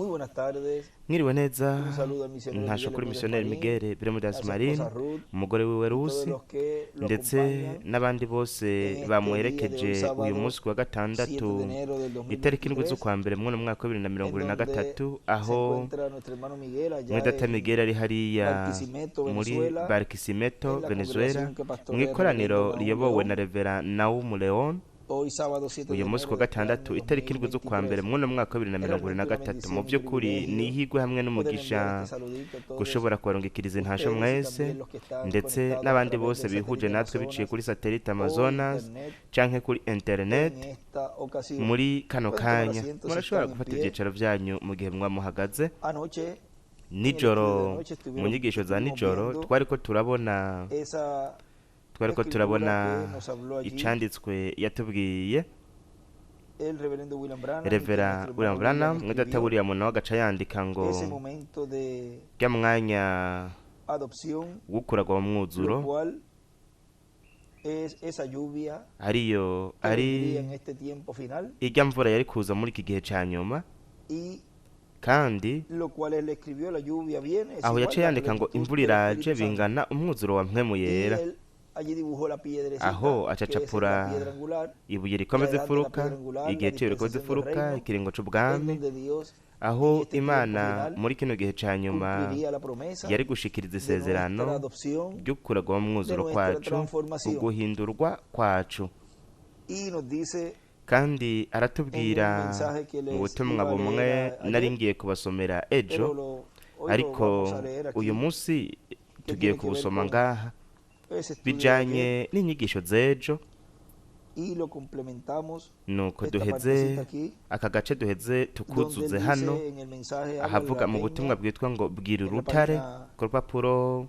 Muy buenas tardes. Mwiriwe neza. Un saludo al misionero Ntasho Miguel kuri Bermúdez misiyoneri Marín, Miguel Bermúdez a su Marín, esposa Ruth, umugore wiwe y todos Rusi, los que lo ndetse acompañan n'abandi bose en este día de bamuherekeje hoy, uyu sábado munsi wa 7 gatandatu, de enero del itariki 7 2023, z'ukwa mbere mw'uno mwaka wa bibiri na mirongo en ibiri na donde gatatu, se aho encuentra nuestro hermano Miguel allá mwedata en Miguel ari hariya Barquisimeto, muri Venezuela, Barquisimeto, en la Venezuela, congregación que mu pastorea el ikoraniro reverendo Nahum riyobowe na León. Revera Naum Leon. Hoy sábado 7 de Uyu munsi enero ku wa de este gatandatu, año itariki 7 z'ukwa mbere 2023. mw'uno mwaka wa bibiri na Es mirongo ibiri na realmente una gatatu, mu bendición y un by'ukuri ni privilegio ihirwe hamwe poder enviar n'umugisha este saludito a todos gushobora kubarungikiriza intasho ustedes y mwese, también los que están ndetse conectados a n'abandi través bose del bihuje satélite natwe biciye Amazonas kuri satelite o Amazonas internet canke kuri internet en esta ocasión. muri kano Pueden tomar kanya. asiento si Murashobora están en gufata pie. ivyicaro vyanyu mu gihe mwa muhagaze. Anoche, en el estudio de Nijoro, noche, mu estuvieron, nyigisho za estuvimos nijoro, viendo twariko turabona esa twariko escritura turabona que nos habló allí icanditswe yatubwiye el reverendo William Branham y que Revera nuestro William hermano William Branham, mwedata escribió William nawe agaca yandika ngo ese momento de rya mwanya adopción, w'ukuragwa mu lo mwuzuro, cual es esa lluvia ariyo que ari vendría en este tiempo final irya mvura yari kuza muri iki gihe ca nyuma, y kandi lo cual él escribió, la lluvia viene, es aho igual yaciye la yandika ngo plenitud imvura del iraje Espíritu Santo. bingana umwuzuro wa mpwemu Y yera. él allí dibujó la piedrecita, Aho que es la acacapura piedra angular, ibuye la rikomeza edad de la imfuruka, piedra angular, la igihe c'ibuye rikomeza dispensación del imfuruka, reino, ikiringo en c'ubwami, donde Dios en aho este tiempo Imana final muri kino gihe ca nyuma cumpliría la promesa yari gushikiriza de nuestra isezerano adopción, ry'ukuragwa mu de mwuzuro nuestra kwacu, transformación. uguhindurwa kwacu. Y nos dice Kandi en un aratubwira mensaje que mu les butumwa iba a bumwe leer nari ayer, ngiye kubasomera ejo, pero hoy lo ariko vamos a leer uyu aquí, munsi que tugiye tiene que ver kubusoma con ngaha, ese estudio de ayer, bijanye n'inyigisho z'ejo. y lo complementamos Nuko esta duheze partecita aquí, aka gace duheze donde él tukuzuze hano, dice en el mensaje Habla de ahavuga la mu butumwa peña, bwitwa ngo bwira en la urutare, página, ku rupapuro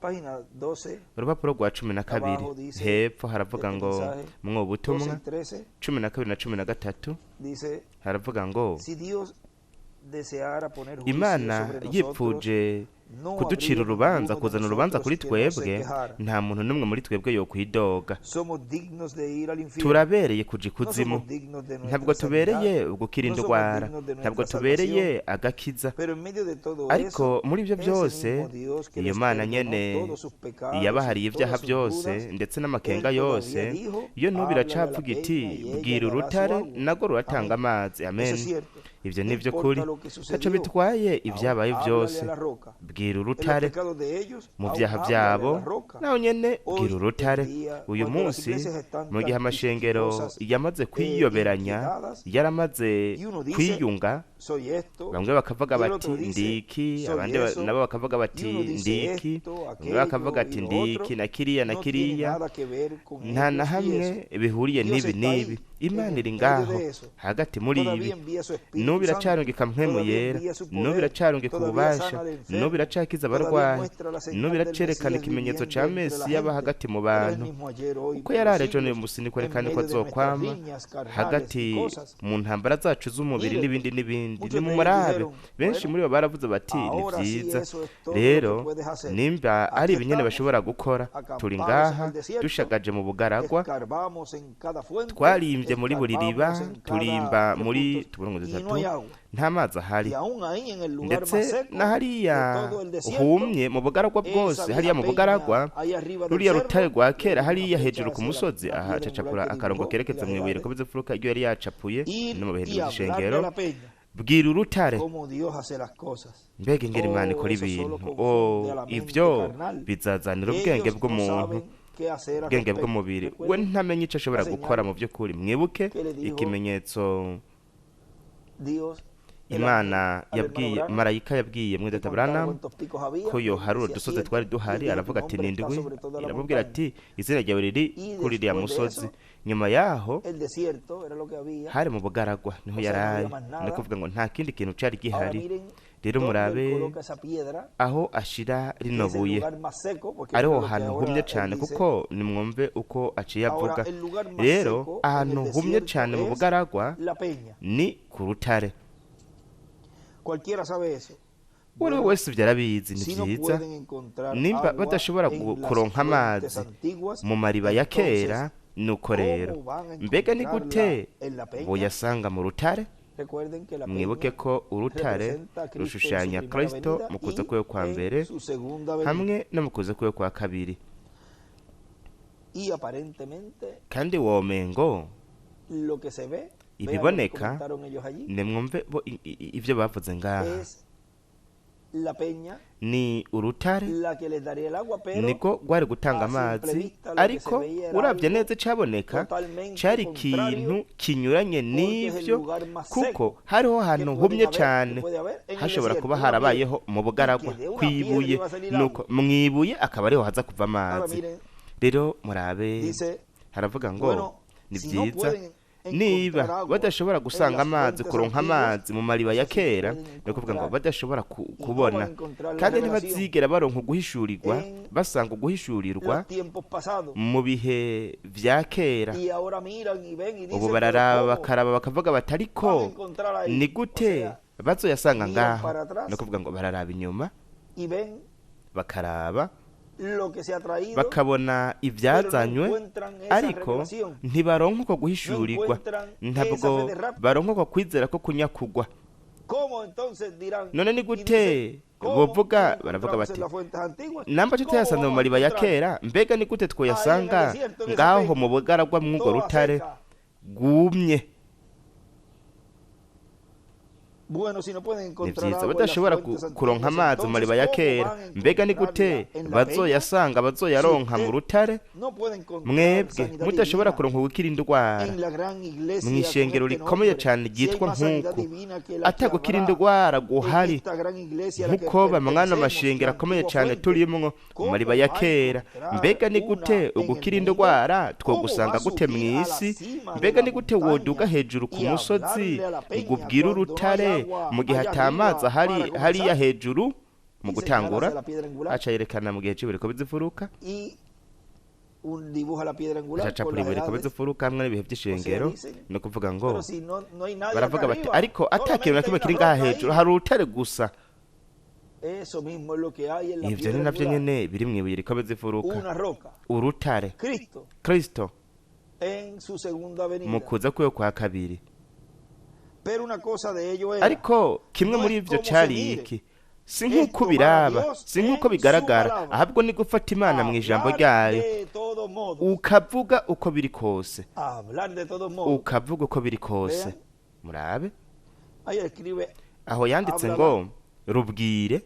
página 12, urupapuro rwa 12, abajo dice hepfo haravuga este ngo mensaje mwo 12 butumwa y 13, 12 na 13, dice: haravuga ngo si Dios deseara poner juicio Imana sobre nosotros, yipfuje no kuducira habría urubanza, ninguno de kuzana urubanza nosotros kuri que no se twebwe, quejara. nta muntu n'umwe muri twebwe yokwidoga. Somos dignos de ir al infierno. Turabereye kuja No ikuzimu, somos dignos de ntabwo nuestra sanidad, tubereye gukira no somos indwara, dignos de ntabwo nuestra tubereye salvación. agakiza. Pero en medio de todo Ariko eso, muri ibyo ese byose, mismo Dios que iyo les Mana perdonó nyene todos sus pecados y yabahariye ibyaha todas sus byose dudas, ndetse n'amakenga él yose, todavía dijo: iyo n'ubu háblale a la iracavuga iti peña y ella bwira dará su urutare agua. narwo ruratanga Amén. amazi. Eso Amen. es cierto. Ibyo No ni byo kuri, importa lo que ntaco sucedió, bitwaye aún ibyabaye háblale byose, a la roca. bwira En los urutare pecados de ellos, mu aún byaha háblale a byabo, la roca. naho nyene bwira Hoy en urutare. día, Uyu cuando las munsi, iglesias están mu gihe tan amashengero quisquillosas yamaze e kwiyoberanya, inquietadas, yaramaze y uno dice: kwiyunga, soy esto, bamwe bakavuga y el bati otro dice: ndiki, soy abandi eso, nabo bakavuga y bati uno dice ndiki, esto, bamwe aquello bakavuga y ati lo ndiki otro, na kiriya na no tiene kiriya, nada que ver con nta na ellos y hamwe eso. bihuriye Dios n'ibi está ahí, n'ibi. en Imana el iri medio ngaho de eso. hagati muri ibi, Todavía envía su n'ubu Espíritu Santo, iracarungika mpwemu todavía yera, envía su n'ubu poder, iracarungika todavía ububasha, sana al n'ubu enfermo, iracakiza todavía abarwayi, muestra la n'ubu señal del iracerekana Mesías ikimenyetso ca viviendo entre la Mesiya aba gente. hagati mu Él es el bantu. mismo ayer, hoy, Uko por los yari arejo siglos, n'uyu musi niko ari en kandi ko medio de nuestras azokwama riñas carnales y hagati cosas. mu ntambara zacu z'umubiri Mírenlos. n'ibindi n'ibindi. Muchos de ellos Nimumurabe, dijeron: benshi bueno, muri bo baravuze bati ni ahora sí vyiza. eso es todo lo que Rero puedes hacer. nimba ari Aquí ibi nyene estamos, bashobora gukora, turi acampados en ngaha el desierto, dushagaje mu bugaragwa, escarbamos en cada fuente, twarimbye muri buri riba, escarbamos en cada turimba tres muri puntos tuburungu y no dutatu, hay agua. nta mazi ahari. Y aún ahí en el lugar más Ndetse seco na de hariya todo el desierto, humye mu bugaragwa esa bwose, hariya vieja mu peña bugaragwa, ahí arriba del ruriya rutare cerro, rwa le kera dio una hariya flecha hejuru ku hacia la, musozi, la aha piedra angular acacapura que akarongo dibujó y kerekeza las mu ibuye edades, rikomeza imfuruka iryo yari yacapuye ir no mu bihe y hablarle a by'ishengero, la peña bwira urutare. cómo Dios hace las cosas. Mbega ingene Imana Oh, ikora eso solo ibintu! confunde Oh, a la mente ivyo carnal. bizazanira ubwenge Ellos no bw'umuntu, saben qué hacer al ubwenge respecto. bw'umubiri. We Recuerden ntamenye ico ashobora la gukora señal mu by'ukuri. Mwibuke que le dijo ikimenyetso Dios, el ángel, Imana al hermano yabwiye Branham, marayika yabwiye que mwedata contara Branham cuántos picos había, ko y él yoharura decía udusozi 7, twari y él duhari, dijo: tu aravuga ati nombre está ni 7, sobre toda la iramubwira montaña. ati izina ryawe riri Y kuri iriya después de musozi. eso, Nyuma yaho el desierto era lo que había, hari mu bugaragwa niho o sea, no yari había ari, más ni nada. kuvuga ngo nta kindi kintu cari Ahora gihari. miren Rero dónde él murabe coloca esa piedra, aho ashira que rino es el buye, lugar más seco, porque ariho miren lo que hantu humye ahora él cane, dice. kuko nimwumve uko aciye Ahora, avuga. el lugar más Rero seco en ahantu el humye desierto cane mu es bugaragwa la peña. ni ku rutare. Cualquiera sabe eso. Uwo ari we Bueno, wese ivyo arabizi, ni si no vyiza. pueden encontrar Nimba agua badashobora en las kuronka fuentes amazi antiguas, mu mariba ya entonces, kera, nuko rero ¿cómo van a mbega ni encontrarla gute en la peña? boyasanga mu rutare? Recuerden que la Mwibuke peña ko urutare representa a Cristo en su rushushanya primera Kristo venida mu kuza y kwiwe kwa en mbere su segunda venida. hamwe no mu kuza kwiwe kwa kabiri. Y aparentemente Kandi womengo lo que se ve, vean lo que ibiboneka, comentaron ellos allí, nimwumve bo ivyo bavuze ngaha, es la peña ni urutare la que les daría el agua, pero niko rwari gutanga a simple amazi, vista lo que ariko se veía era uravye algo neza icaboneka totalmente cari contrario, ikintu kinyuranye porque es el n'ivyo, lugar más kuko seco hariho que ahantu pueden humye haber, que cane, puede haber en el hashobora desierto, kuba una harabayeho piedra, mu bugaragwa y que de una piedra kw'ibuye, iba a salir nuko agua. mwibuye akaba ariho haza kuva Ahora amazi. miren, Rero murabe, dice, haravuga ngo bueno, ni si no vyiza pueden niba encontrar agua badashobora en gusanga las amazi, fuentes kuronka antiguas, amazi mu mariba ya o sea, si kera, pueden ni ukuvuga ngo encontrar badashobora y no kubona, van a encontrar la kandi revelación ntibazigera baronka uguhishurirwa, en basanga uguhishurirwa los tiempos pasados. mu bihe vya kera. Y ahora miran y ven y Ubu dicen, pero bararaba ¿cómo bakaraba bakavuga bati van a ariko encontrar ahí? ni O gute sea, bazoyasanga miran ngaho? para atrás Ni ukuvuga ngo bararaba inyuma y ven bakaraba lo que se ha traído, bakabona pero no ibyazanywe, encuentran esa ariko revelación, ntibaronka uko no guhishurirwa, encuentran esa ntabwo fe de rapto. baronka uko kwizera ko kunyakugwa. ¿Cómo entonces dirán? None ni Y gute dicen, ¿cómo bovuga? no Baravuga encontramos en bati las fuentes antiguas? namba ¿Cómo tutayasanze mu vamos a mariba ya encontrar kera, mbega ni gute ahí en el twoyasanga desierto, en esa ngaho peña, mu bugaragwa mw'urwo toda rutare seca? rwumye? Bueno, si no pueden Ni encontrar vyiza agua en las badashobora fuentes kuronka antiguas, amazi mu mariba entonces, ya ¿cómo kera, van a mbega ni gute encontrarla en la peña? bazoyasanga, Si bazoyaronka mu usted rutare? no puede encontrar Mwebwe sanidad mudashobora divina kuronka gukira indwara en la gran iglesia con mw'ishengero este rikomeye nombre, cane si hay ryitwa más sanidad nk'uku, divina que la que atagukira habrá indwara en guhari esta gran iglesia a la que nk'uko bamwana pertenecemos, la amashengero akomeye antigua cane fuente, turimwo mu ¿cómo mariba ya va a kera, encontrar mbega ni una gute en el ugukira mundo? indwara ¿Cómo va twogusanga a gute subir a la mw'isi? cima de Mbega la ni gute woduga montaña hejuru ku y musozi hablarle a la ngo peña ubwire cuando no hay urutare agua mu gihe allá ata mazi arriba ahari para hariya comenzar? hejuru mu Y señala gutangura? hacia la piedra angular Aca yerekana mu gihe c'ibiriko bizifuruka, y dibuja la piedra angular con acacapura las ibuye riko edades. bizifuruka hamwe n'ibihe O sea, vy'ishengero. dicen, Ni ukuvuga ngo pero si no, no hay nadie acá baravuga bati arriba, ariko ata kintu na solamente kimwe hay kiri una ngaha roca hejuru, ahí. hari urutare gusa. Eso mismo es lo que hay en la Ivyo ni piedra navyo angular, nyene biri mw'ibuye riko bizifuruka, una roca, urutare, Cristo Kristo en su segunda mu venida. kuza kwiwe kwa kabiri. Pero una cosa de ello era, Ariko kimwe no muri es ivyo como se cari mire, iki: si es nk'uko tomar a biraba, Dios si nk'uko en su bigaragara, palabra, ahubwo ni gufata Imana mw'ijambo hablar ryayo, de todos modos, ukavuga uko biri kose, hablar de todos modos. ukavuga uko biri kose. Vean, Murabe ahí escribe, aho yanditse háblala. ngo rubwire.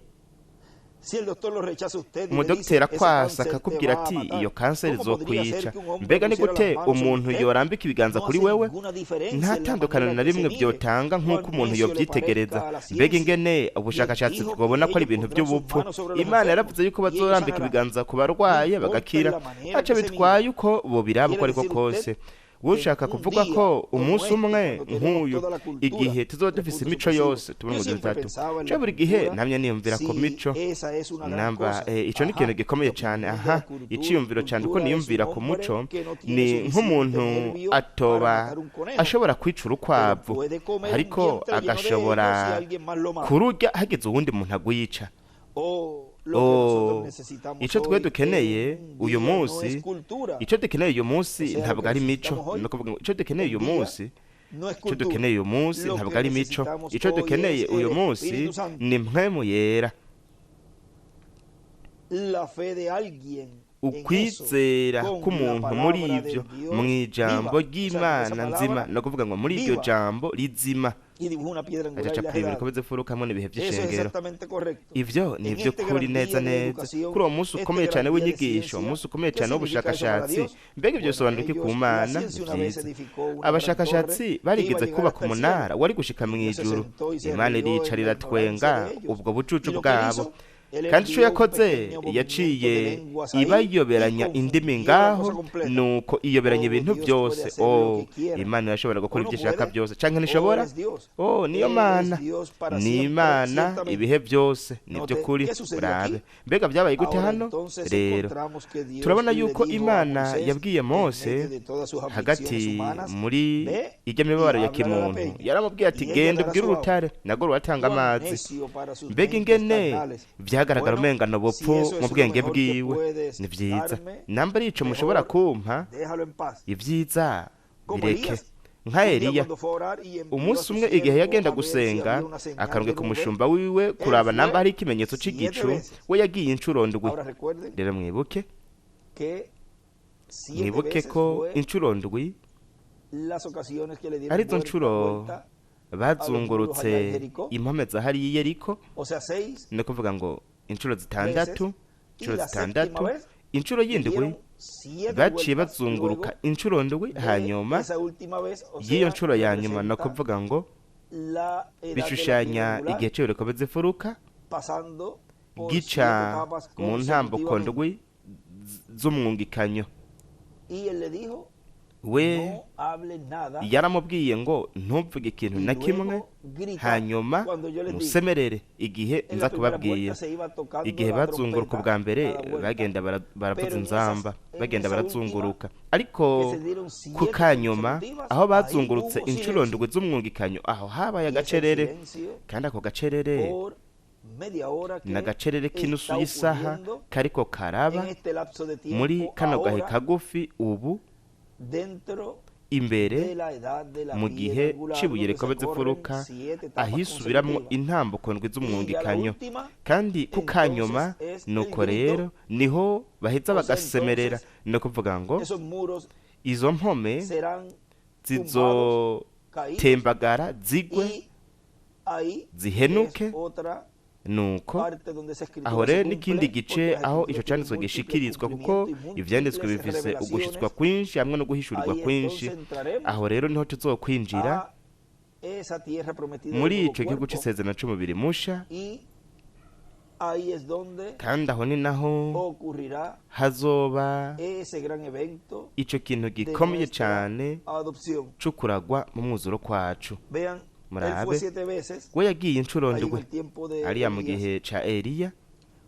Si el doctor lo rechaza a usted y le dice, Umudogiteri ese akwasa cáncer te akakubwira va a ati matar, iyo kanseri ¿cómo podría ser izokwica, que un hombre mbega ni pusiera gute las manos sobre umuntu usted? yorambika ibiganza No kuri hace wewe? ninguna diferencia Nta en la tandukaniro manera na que se rimwe mire, vyotanga nk'uko cuán umuntu necio le yovyitegereza. parezca a la Mbega ciencia. ingene Dios ubushakashatsi dijo que bwobona ko ari ellos ibintu pondrán sus vy'ubupfu. manos sobre los Imana enfermos yaravuze yuko y ellos bazorambika sanarán. ibiganza ku No barwaye importa en bagakira, la manera ntaco que se mire. bitwaye uko bobiraba uko Quiere ariko decir kose. usted que Ushaka un kuvuga día ko como umunsi este, umwe cuando tenemos nk'uyu, toda la cultura, igihe tuzoba tres dufise puntos imico suspensivos. yose, tubona Yo ngo siempre dutatu pensaba en ca la buri gihe cultura namye niyumvira ku si mico esa es una gran namba cosa. ico ni ikintu Ajá, gikomeye la cane. opinión de Aha, la cultura, iciyumviro cane uko cultura es un niyumvira ku hombre muco que no tiene ni suficiente nk'umuntu nervio para atoba matar un conejo, ashobora kwica pero urukwavu, puede comer un ariko vientre lleno de ellos si agashobora alguien más lo mata. kururya hagize uwundi muntu agwica. O lo que nosotros Oh, necesitamos ico twe hoy dukeneye en uyu día no munsi, es cultura. ico dukeneye uyu munsi O sea, lo ntabwo que ari imico. necesitamos hoy Ni ukuvuga ngo ico dukeneye en uyu día munsi, no es ico cultura. dukeneye uyu munsi Lo ntabwo que ari imico. necesitamos Ico hoy dukeneye es uyu el munsi Espíritu Santo. ni mpwemu yera. La fe de alguien en eso, Ukwizera con la k'umuntu muri palabra ivyo, del Dios mw'ijambo viva. O sea, con esa ry'Imana nzima, palabra ni ukuvuga ngo muri iryo viva. jambo rizima. Y dibujó una piedra angular y Aca las acapura ibiriko edades. bizifuruka hamwe n'ibihe Eso es vy'ishengero. exactamente correcto. Ivyo ni En este ivy'ukuri gran neza día de neza. educación, Kuri uwo munsi este ukomeye gran cane día de w'inyigisho, ciencia, umunsi ukomeye ¿qué cane significa eso para w'ubushakashatsi, Dios? mbega ivyo Bueno, bisobanura iki ku ellos, la Mana? Ni ciencia una vez vyiza. edificó una gran torre Abashakashatsi que iba a barigeze llegar kubaka hasta el cielo. umunara wari gushika Dios se mw'ijuru. sentó y se Imana rió en iricara la ignorancia iratwenga de ellos. ubwo bucucu Y lo que él bwabo. hizo, él Kandi ico envió un yakoze, pequeño movimiento de yaciye lenguas ahí y ibayoberanya indimi confundió la cosa ngaho, completa. nuko iyoberanya Oh, ibintu Dios puede vyose. hacer lo Oh, que quiera. Imana irashobora O gukora no ivyo ishaka puede, vyose, canke o ntishobora? es Dios. Oh, niyo Él es Mana, Dios para ni siempre, Imana ciertamente. ibihe vyose, nivyo Note, kuri. ¿qué sucedió Murabe aquí? mbega vyabaye gute Ahora hano? entonces Rero encontramos que Dios turabona le yuko dijo a Imana Moisés yabwiye en Mose medio de todas sus aflicciones hagati humanas, muri ve irya y mibabaro ya háblale a la kimuntu, peña, yaramubwiye ati y ella genda dará ubwire su agua. urutare narwo ruratanga Cuán amazi. necio para sus Mbega mentes ingene carnales. vyagaragara Bueno, umenga ni si ubupfu eso mu es lo bwenge mejor que bwiwe. puedes Ni vyiza darme, namba ari ico mushobora mejor kumpa, déjalo en paz. ivyiza Como bireke. Elías, Nka Un día Eliya, cuando fue a orar y envió a umunsi su umwe igihe siervo yagenda a ver si gusenga, había una señal akarungika de nube, umushumba wiwe kuraba él namba fue hari ikimenyetso siete c'igicu, veces. we yagiye inshuro ndwi. Ahora recuerden Rero mwibuke, que siete mwibuke veces ko fue inshuro ndwi las ocasiones que le dieron arizo vuelta, nshuro vuelta, bazungurutse Jeriko. impome za hariya i Yeriko, o sea, seis ni ukuvuga ngo inshuro zitandatu, veces, y inshuro la séptima zitandatu, vez inshuro le y'indwi dieron siete baciye vueltas bazunguruka luego inshuro ndwi, de hanyuma esa última vez, o y'iyo sea, nshuro ya nyuma, ni representa ukuvuga ngo la edad de la piedra bishushanya angular, igihe c'ibiriko bizifuruka pasando por siete gica etapas mu ntambuko consecutivamente. ndwi z'umwungikanyo. Y él le dijo, We no hable nada yaramubwiye ngo ntuvuge ikintu y na kimwe, luego grita hanyuma cuando yo les diga. musemerere igihe En nza la primera kubabwira. vuelta se iba tocando Igihe la bazunguruka trompeta ubwa mbere, cada vuelta, bagenda baravuza pero en inzamba, esas, en bagenda esa última barazunguruka, ariko que se dieron ku siete kanyuma consecutivas, aho ahí bazungurutse hubo inshuro silencio. ndwi z'umwungikanyo, aho habaye Y ese agacerere, silencio kandi ako gacerere por media hora ni que agacerere k'inusu está y'isaha ocurriendo kariko karaba en este lapso de muri tiempo kano gahe ahora kagufi ubu dentro imbere de la edad de la mu piedra gihe angular, c'ibuye donde se rikomeza corren imfuruka, siete etapas ahisubiramwo consecutivas. intambuko ndwi Y ya la z'umwungikanyo. última, Kandi ku kanyuma, entonces es el nuko grito, rero niho baheza o sea, bagasemerera, entonces ni ukuvuga ngo esos muros izo mpome serán tumbados, caídos, zizotembagara zigwe, y ahí es zihenuke. otra Nuko parte donde esa aho escritura se rero n'ikindi cumple, gice porque las aho ico escrituras tienen canditswe múltiple gishikirizwa, kuko cumplimiento y ivyanditswe múltiples bifise ugushitswa revelaciones. kwinshi hamwe no guhishurirwa Ahí kwinshi. entonces entraremos Aho rero niho tuzokwinjira a esa tierra prometida del muri nuevo ico gihugu cuerpo, c'isezerano c'umubiri musha, y ahí es donde kandi aho ni naho ocurrirá hazoba ese gran evento ico kintu de gikomeye nuestra cane adopción. c'ukuragwa mu mwuzuro kwacu. Vean, él fue Murabe, siete veces we yagiye inshuro ahí en ndwi el tiempo de ariya mu Elías. gihe ca Eliya.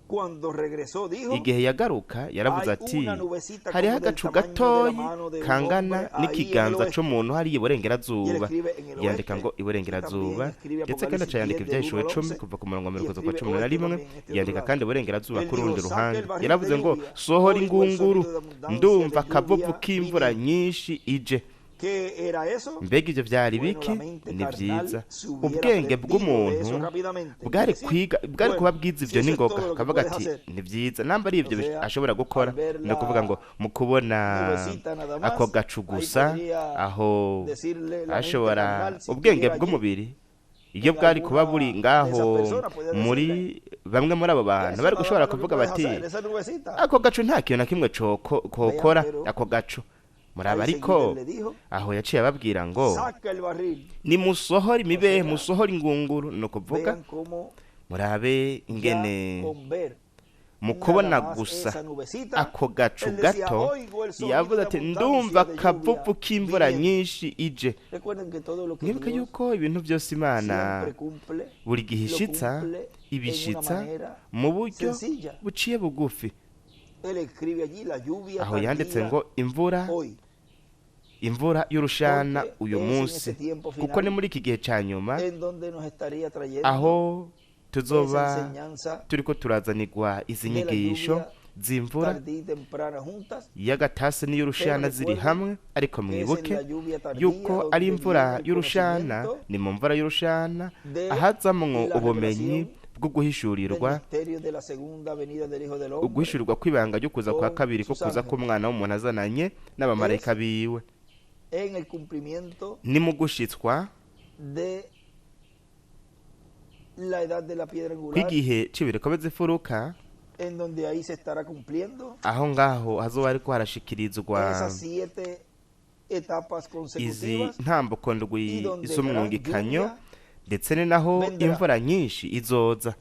Cuando regresó dijo, Igihe yagaruka yaravuze hay ati una nubecita hariho como del agacu tamaño de la gatoyi mano de un kangana hombre ahí en el n'ikiganza oeste. c'umuntu hariya Y él iburengerazuba. escribe en el Yandika oeste, ngo iburengerazuba, también escribe ndetse kandi Apocalipsis aca yandika 10 del ivyahishuriwe 1 al 10 11 kuva ku murongo wa y mirongo itatu kwa escribe cumi na oeste rimwe, también en este otro yandika lado. kandi iburengerazuba Él ku rundi dijo, saca ruhande. el barril de Yaravuze ngo lluvia, sohora oigo el ingunguru, sonido de abundancia ndumva de akavuvu lluvia k'imvura viniendo. nyinshi ije. ¿Qué era eso? Mbega ivyo vyari Bueno, biki? la mente Ni carnal vyiza. se hubiera Ubwenge aprendido de eso bw'umuntu rápidamente y bwari decir, kwiga, bwari kuba bueno, bwiza si ivyo eso es n'ingoga, todo lo que akavuga puedes ati hacer, ni vyiza namba ari o ivyo sea, ashobora gukora. al ver Ni ukuvuga ngo la mu kubona nubecita nada ako más, gacu ahí gusa, podría aho decirle la mente ashobora carnal, si ubwenge estuviera allí bw'umubiri iyo en bwari kuba buri alguna de esas ngaho personas, podía muri decirle, bamwe muri abo bantu eso bari nada gushobora más lo que kuvuga puedes bati hacer, esa nubecita. ako gacu nta kintu na kimwe Vean, kokora pero ako gacu. Muraba ahí ariko seguida él le dijo, aho yaciye ababwira ngo saca el barril. nimusohore O imibehe, sea, musohore ingunguru. Ni ukuvuga vean cómo murabe ya ingene con ver mu nada kubona más gusa esa nubecita, ako gacu él decía, gato, oigo el sonido yavuze de ati abundancia ndumva de akavuvu lluvia k'imvura viniendo. nyinshi ije. Recuerden que todo lo que Mwibuke Dios yuko ibintu byose Imana siempre cumple, buri gihe lo ishitsa, cumple en una ibishitsa manera mu buryo sencilla. buciye bugufi. Él escribe allí la lluvia Aho yanditse tardía ngo imvura, hoy, imvura y'urushana porque uyu es en munsi, ese tiempo kuko ni final muri iki gihe ca nyuma en donde nos estaría trayendo aho esa tuzoba enseñanza turiko turazanirwa izi de la nyigisho lluvia z'imvura tardía y temprana juntas, y'agatasi pero n'iy'urushana ziri recuerden hamwe. Ariko que es en mwibuke la lluvia tardía yuko ari donde imvura viene el y'urushana, conocimiento ni mu mvura y'urushana de ahazamwo la ubumenyi revelación bwo del guhishurirwa, misterio de la segunda venida del Hijo del Hombre uguhishurirwa kw'ibanga ryo kuza kwa con kabiri ko sus kuza ángeles. k'umwana w'umuntu azananye n'abamarayika Es biwe. en el cumplimiento Ni mu gushitswa de la edad de la piedra angular, kw'igihe c'ibiriko bizifuruka, en donde ahí se estará cumpliendo aho ngaho hazoba hariko harashikirizwa esas siete etapas izi consecutivas ntambuko ndwi y donde gran z'umwungikanyo, lluvia ndetse ni naho vendrá. imvura nyinshi izoza.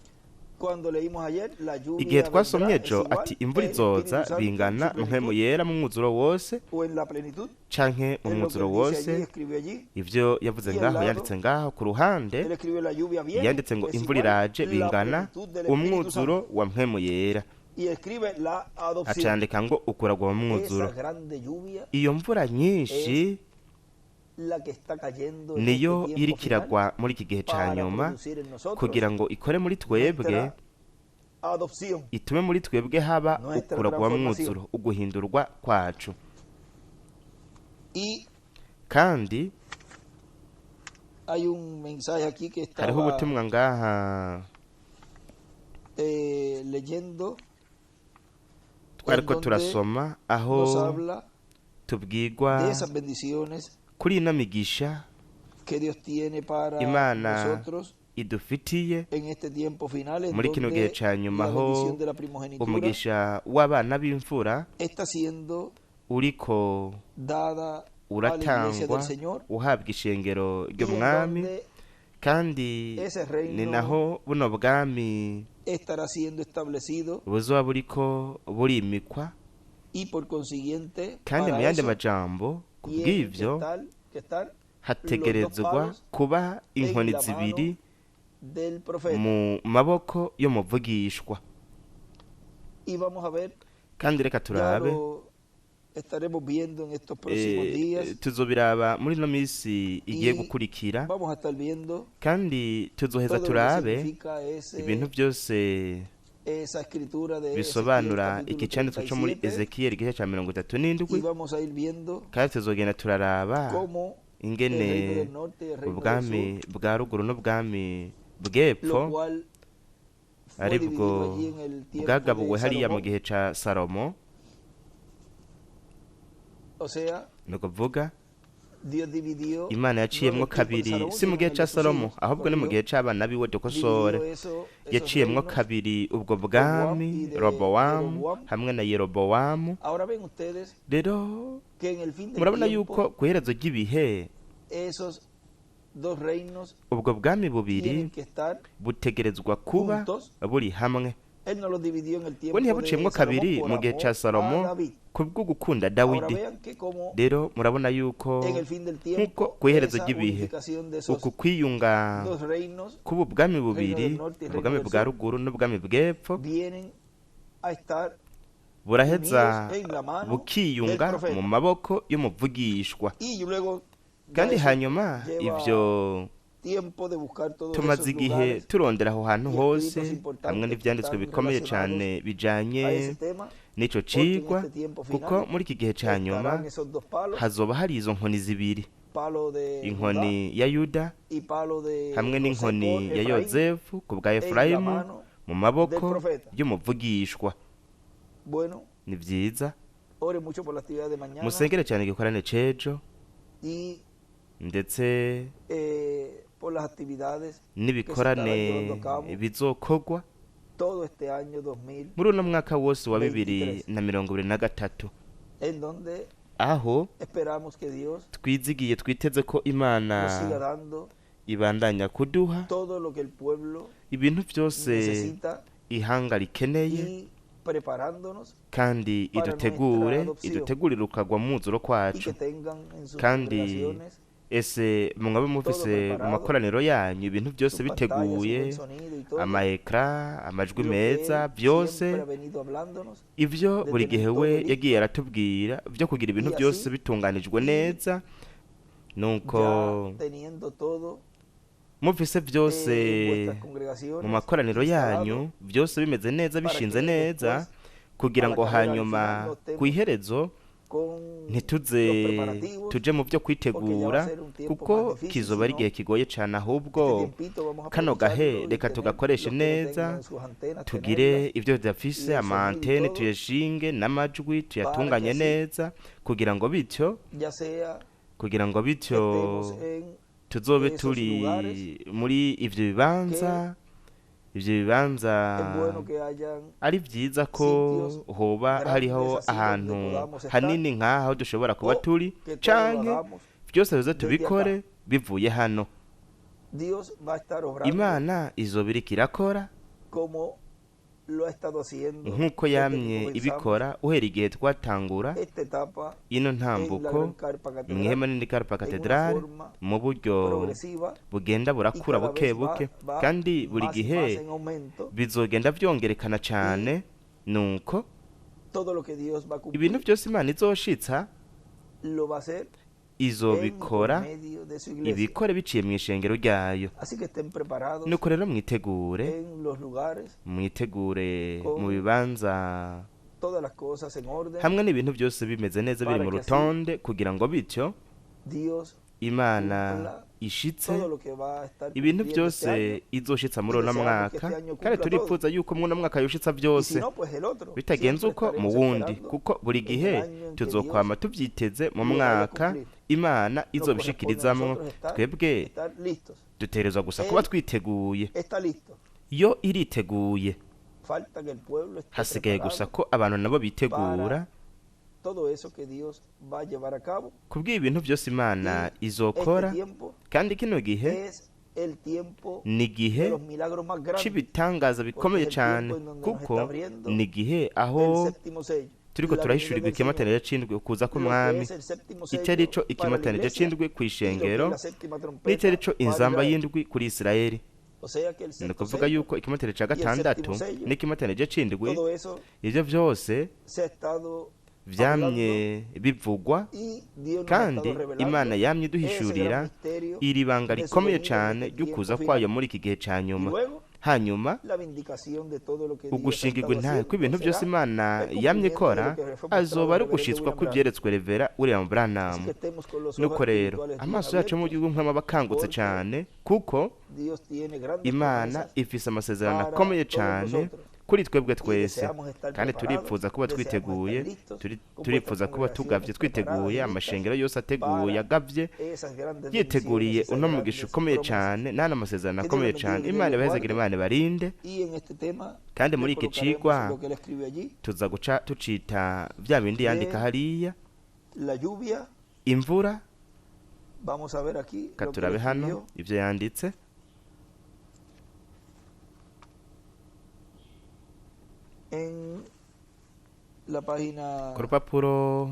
Cuando leímos ayer, la Igihe lluvia twasomye vendrá es ejo igual ati imvura el izoza Espíritu Santo en bingana su mpwemu plenitud yera mu mwuzuro wose o en la plenitud, canke mu es lo que mwuzuro él dice wose. allí, escribió allí, Ivyo yavuze y al ngaho, lado, yanditse ngaho ku ruhande, él escribió la lluvia viene, yanditse ngo es imvura igual iraje la bingana plenitud del Espíritu umwuzuro Santo, wa mpwemu yera, y escribe la adopción. acandika ngo ukuragwa mu mwuzuro. Esa grande lluvia Iyo mvura nyinshi es la que está cayendo en niyo este tiempo iriko final iragwa muri iki gihe ca para nyuma producir en nosotros kugira ngo ikore muri twebwe, nuestra adopción, itume muri twebwe haba nuestra ukuragwa mu transformación. mwuzuro, uguhindurwa kwacu. Y Kandi Hay un mensaje aquí que Hariho estaba ubutumwa ngaha leyendo en twariko donde turasoma aho nos habla tubwirwa de esas bendiciones kuri ino migisha que Dios tiene para Imana nosotros idufitiye en este tiempo final, en muri kino gihe donde ca nyuma la aho bendición de la primogenitura umugisha w'abana b'imfura está siendo uriko dada a la iglesia uratangwa del Señor uhabwa ishengero y en ry'umwami donde kandi ese ni reino naho buno bwami estará siendo establecido buzoba buriko burimikwa y por consiguiente kandi mu para yandi eso majambo tienen que kubw'ivyo estar los dos hategerezwa palos kuba en inkoni la zibiri mano del profeta. mu maboko y'umuvugishwa. Y vamos a ver, Kandi reka ya turabe lo estaremos viendo en estos próximos días. Tuzobiraba muri ino minsi igiye Y gukurikira vamos a estar viendo kandi tuzoheza todo lo que turabe significa ibintu byose esa escritura de Ezequiel bisobanura capítulo iki canditswe co muri 37 Ezekiyeli igice ca mirongo itatu y n'indwi vamos a ir viendo kandi tuzogenda turaraba cómo el ingene reino del norte y el reino del ubwami sur, bwa ruguru n'ubwami lo bw'epfo cual fue ari dividido bwo allí en el tiempo bwagabuwe de hariya mu Salomón. gihe ca Salomo. O sea, Ni ukuvuga Dios dividió Imana no en yaciyemwo el tiempo de kabiri Salomón, si mu sino gihe en el ca de sus Salomo hijos, ahubwo ni mu corrigió, gihe c'abana biwe dukosore dividió esos yaciyemwo reinos kabiri ubwo Roboam bwami y de Robowamu Jeroboam. hamwe na Yerobowamu. Ahora ven ustedes Rero que en el fin del murabona tiempo yuko ku iherezo ry'ibihe esos dos reinos ubwo bwami bubiri tienen que estar butegerezwa kuba juntos. buri hamwe. Él no los dividió en el We tiempo de ntiyabuciyemwo Salomón kabiri por mu gihe amor ca a Salomo David. kubwo gukunda Ahora Dawidi. vean que como Rero murabona yuko en el fin del nk'uko tiempo ku iherezo esa ry'ibihe unificación de esos uku kwiyunga dos reinos k'ubu bwami reino bubiri del norte y reino ubwami del bwa sur, ruguru n'ubwami bw'epfo vienen a estar buraheza unidos en la mano del bukiyunga mu profeta. maboko y'umuvugishwa. Y luego ya Kandi eso hanyuma lleva ivyo tiempo de buscar todos tumaze esos igihe lugares turondera aho hantu y hose escritos hamwe importantes que n'ivyanditswe están bikomeye relacionados cane bijanye a ese tema, n'ico porque en cigwa este tiempo kuko final muri iki gihe ca nyuma estarán esos dos palos, hazoba hari izo nkoni zibiri palo de Judá inkoni ya Yuda y palo de hamwe José por n'inkoni ya Efraín Yozefu ku bwa en la Efurayimu mano mu del maboko profeta. y'umuvugishwa. Bueno, Ni vyiza ore mucho por la actividad de mañana musengere cyane igikorane c'ejo y ndetse por las actividades que se estarán n'ibikorane llevando a cabo bizokorwa todo este año 2023, muri uno mwaka wose wa 2023 en donde aho esperamos que Dios twizigiye twiteze ko nos siga Imana dando ibandanya kuduha todo lo que el pueblo ibintu byose necesita ihanga rikeneye y preparándonos kandi para idutegure nuestra adopción idutegurire ukagwa muzuro y kwacu que tengan en sus kandi congregaciones ese mwabe todo mufise mu preparado, makoraniro yanyu ibintu byose sus pantallas, su biteguye buen sonido y todo amaekra amajwi lo que meza Él byose siempre ha venido hablándonos ivyo de buri tener gihe todo we listo yagiye aratubwira byo kugira ibintu y byose así bitunganijwe y neza nuko ya teniendo todo mufise byose en vuestras mu congregaciones makoraniro instalado yanyu byose bimeze neza para bishinze que neza después kugira a la ngo carrera al hanyuma final no estemos ku iherezo con ntituze los preparativos, tuje mu byo porque ya va a kwitegura ser un tiempo kuko más difícil, kizoba ari sino igihe kigoye cyane ahubwo este tiempito vamos a kano gahe aprovecharlo y reka tener tugakoreshe los que no neza tengan en sus antenas, tugire tenerlas ibyo tudafise y el sonido y amaantene todo, tuyashinge n'amajwi para que tuyatunganye así neza kugira ngo bityo ya sea kugira ngo que bityo estemos en tuzobe esos turi lugares muri ivyo bibanza ivyo bibanza es bueno que hayan ari vyiza ko sitios hoba hariho grandes así donde ahantu podamos estar hanini nk'aho dushobora kuba o turi que todo lo canke hagamos byose bize desde acá. tubikore bivuye hano. Dios va a estar obrando Imana izoba iriko irakora como lo ha estado haciendo nk'uko desde que yamye comenzamos ibikora uhera igihe twatangura esta etapa ino en la ntambuko Gran Carpa Catedral mw'ihema nini Carpa en una Cathedral forma mu buryo progresiva bugenda y burakura cada buke vez buke va kandi buri más y gihe más en aumento bizogenda vyongerekana cane nuko todo lo que Dios va a ibintu cumplir byose Imana izoshitsa lo va a hacer en y por izobikora medio de su iglesia. ibikore biciye mu ishengero ryayo. Así que estén preparados Nuko rero mwitegure en los lugares, mwitegure con mu bibanza todas las cosas en orden, hamwe n'ibintu byose bimeze neza biri para mu que así rutonde kugira ngo bityo Dios Imana cumpla ishitse todo lo que va a estar ibintu cumpliendo byose este año. izoshitsa muri uno Y deseamos que mwaka, este año kandi cumpla turipfuza yuko muri uno mwaka yoshitsa Y si byose. no, pues el otro. Bitagenze Siempre uko, mu estaremos wundi, esperando kuko buri en gihe el año en que tuzokwama Dios tubyiteze mu lo vaya a mwaka cumplir. Imana Nos corresponde a izobishikirizamwo. nosotros estar, Twebwe estar listos. dutegerezwa gusa Él kuba twiteguye. está listo. Yo iriteguye. Falta que el pueblo esté Hasigaye gusa preparado ko abantu nabo bitegura para todo eso que Dios va a llevar a cabo. Kubw'ibintu byose Imana Y izokora. este tiempo Kandi kino gihe es el tiempo ni igihe de los milagros más grandes, c'ibitangaza bikomeye porque es el cyane, tiempo en donde nos kuko está abriendo ni igihe el aho séptimo sello, turiko la venida turahishurirwa del Señor, ikimataniro c'indwi, ukuza lo que k'umwami, es el séptimo icyo ari sello co para la ikimataniro iglesia c'indwi y lo que kw'ishengero, es la séptima n'icyo trompeta ari co para inzamba Israel. y'indwi kuri Isirayeli. O sea que el Ni sexto ukuvuga sello yuko ikimataniro ca y el gatandatu séptimo sello, n'ikimataniro c'indwi, todo eso ivyo vyose se ha estado vyamye bivugwa, y Dios nos ha kandi estado revelando Imana yamye ese gran iduhishurira misterio iri banga de su rikomeye venida en cane este ry'ukuza tiempo kwayo final. muri iki gihe ca Y nyuma. luego Hanyuma la vindicación de todo lo que Dios ha ugushingirwa estado intahe haciendo kw'ibintu byose será Imana el yamye cumplimiento de ikora lo que fue mostrado azoba al ari reverendo ugushitswa William Branham. kw'ivyeretswe Revera William Así Branham. que estemos con los ojos Nuko rero espirituales bien amaso yacu mu abiertos, gihugu nk'aba akangutse porque cane, kuko Dios tiene grandes Imana promesas ifise amasezerano para akomeye todos cane nosotros. kuri twebwe Y twese, deseamos estar kandi preparados, turipfuza kuba deseamos twiteguye, estar listos, con vuestras turifuza kuba tugavye congregaciones preparadas twiteguye, y listas amashengero yose ateguye para agavye esas grandes yiteguriye bendiciones, esas uno mugisha grandes ukomeye promesas. cane n'ano masezerano Que Dios akomeye los bendiga cane. y que Dios Imana los ibahezagire, guarde. Imana ibarinde. Y en este tema Kandi le muri iki colocaremos cigwa lo que él escribe allí tuza guca tucita vya bindi yandika de hariya la lluvia. imvura. Vamos a ver aquí Ka lo que él turabe hano escribió ivyo yanditse en la página ku rupapuro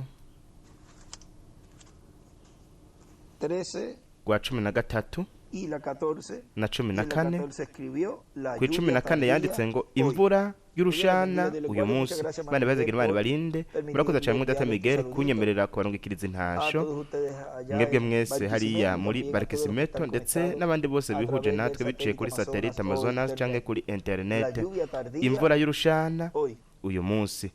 13 rwa 13 y la 14. na cumi na En la kane. 14 escribió la Ku icumi lluvia na kane tardía yanditse ngo hoy. imvura Que Dios les y'urushana bendiga, Dios les uyu guarde. Muchas munsi. gracias, Imana hermano ibahezagire, Miguel, Imana por ibarinde. Murakoze cane permitirme mwene data enviarles Miguel este saludito kunyemerera kubarungikiriza a intasho todos ustedes allá mwebwe en mwese hariya Barquisimeto y muri también a todos los que Barquisimeto, están ndetse conectados n'abandi bose a bihuje través del natwe biciye satélite kuri satellite Amazonas o Amazonas canke internet. kuri La internet. lluvia tardía Imvura y'urushana hoy. uyu munsi.